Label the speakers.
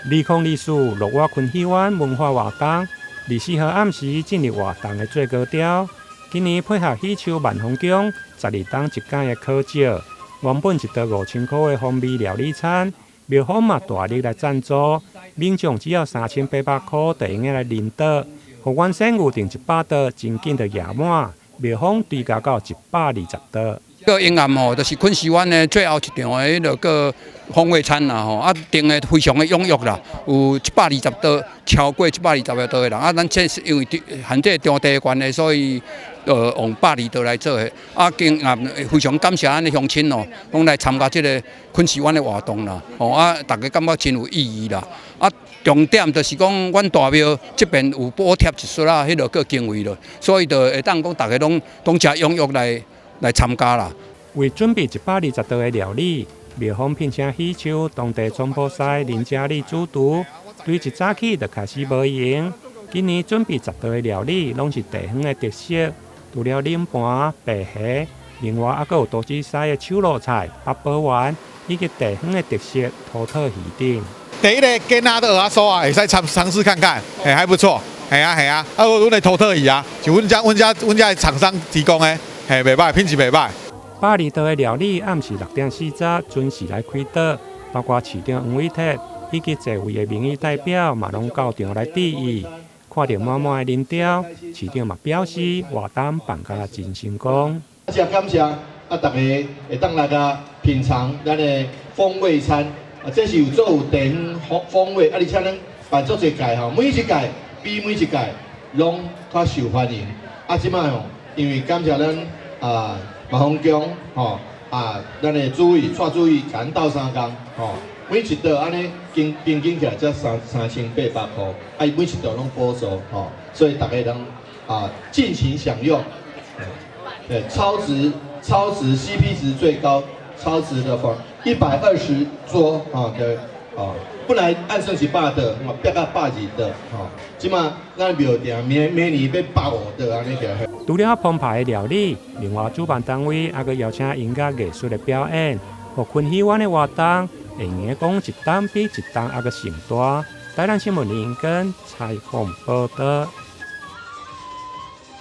Speaker 1: 2024樂活昆戲灣文化活動，24號暗時進入活動的最高潮。今年配合喜樹萬豐宮12冬一擺的考照，原本一桌5000箍的風味料理餐，廟方嘛大力來贊助，民眾只要3800箍就會用來認桌。予原先預定100桌，真緊就額滿，廟方追加到120桌。
Speaker 2: 個迎宴吼，就是昆士灣的最後一場的彼个叫風味餐啦吼，啊訂的非常的踴躍啦，有120桌，超過120個桌的人，啊，咱這是因為限制場地的關係，所以用120桌來做的。啊，今也非常感謝咱的鄉親哦，攏來參加這个昆士灣的活動啦，吼啊，大家感覺真有意義啦。啊，重點就是講，阮大廟這邊有補貼一撮仔，彼个叫經費咯，所以就會當講大家攏攏誠踴躍來參加啦。
Speaker 1: 為準備120桌的料理，廟方聘請喜樹當地總鋪師林家麗主廚，對一早起就開始無閒。今年準備10道的料理，攏是地方的特色，除了冷盤、白蝦，另外猶閣有多子西的手路菜、八寶丸，以及地方的特色土特魚等。
Speaker 3: 第一个雞仔的蚵仔酥啊，會使嘗嘗試看看，嘿，還不錯，嘿啊嘿啊，啊，阮的土特魚啊，是阮遮阮遮阮遮廠商提供的，嘿，袂䆀，品質袂䆀。
Speaker 1: 120道的料理，暗時6點40準時來開桌，包括市長黃偉哲以及濟位的民意代表嘛，攏到場來致意。看著滿滿的人潮，市長嘛表示活動辦甲真成功。
Speaker 4: 真感謝啊，大家會當來共品嘗咱的風味餐，啊，這是有做有地方風味，啊，而且咱辦足濟屆吼，每一屆比每一屆攏較受歡迎。啊，這擺吼，因為感謝咱啊萬豐宮吼啊，咱的主委蔡主委共咱鬥相共吼，每一桌按呢平平均起來才3800箍，啊，伊每一桌攏補助吼，所以大家攏啊盡情享用，對，超值超值 CP 值最高，超值的方120桌啊對啊，本來按算是100桌，變到120桌，吼，這馬咱廟埕明明年欲150桌按呢起來。
Speaker 1: 除了澎湃的料理，另外主辦單位猶閣邀請音樂藝術的表演，予昆戲灣的活動會用講一冬比一冬猶閣盛大。台南新聞林根採訪報導。